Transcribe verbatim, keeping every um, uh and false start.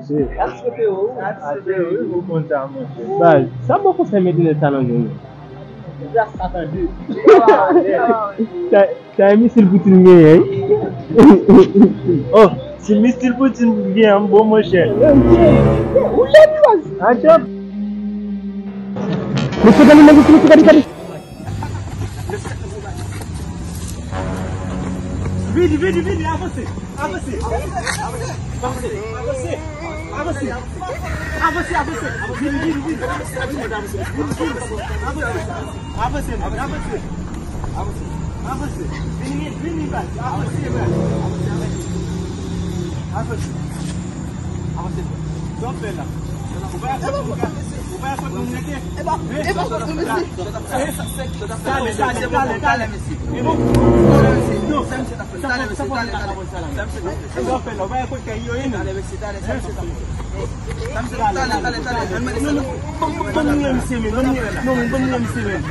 Respè, wi, ou konn sa, monchè. Baz, sa bon konsèy entènèt sa nan jounen. Sa, sa e misil Poutine genyen, wi. Oh, si misil Poutine genyen, m bon, monchè. Ou lèd, baz. Atò. Mesye, gade, mesye, gade, gade. Vini, vini, vini, avanse, avanse, avanse, avanse, avanse, avanse, vini, vini, vini, vini, avanse, avanse, avanse, avanse, avanse, vini, vini, baz, avanse, baz, avanse, avanse. Avanse. Sa w ap fè la? Ou pa wè kot moun ka, ou pa wè kot moun rete? E pa, e pa kot moun rete. Talè, talè, talè, talè, mesye. E bon? Talè, mesye. Non. Sa misye t ap fè, talè, mesye, talè, talè. Sa misye t ap fè. Sa w ap fè la? Ou pa wè kot kay yo ye, non? Talè, mesye, talè, sa misye t ap fè. Sa misye t ap fè, talè, talè, talè. Non, non, non. Ban m, ban m, ban m wè misye menm. Ban m wè la. Non, ban m wè misye menm.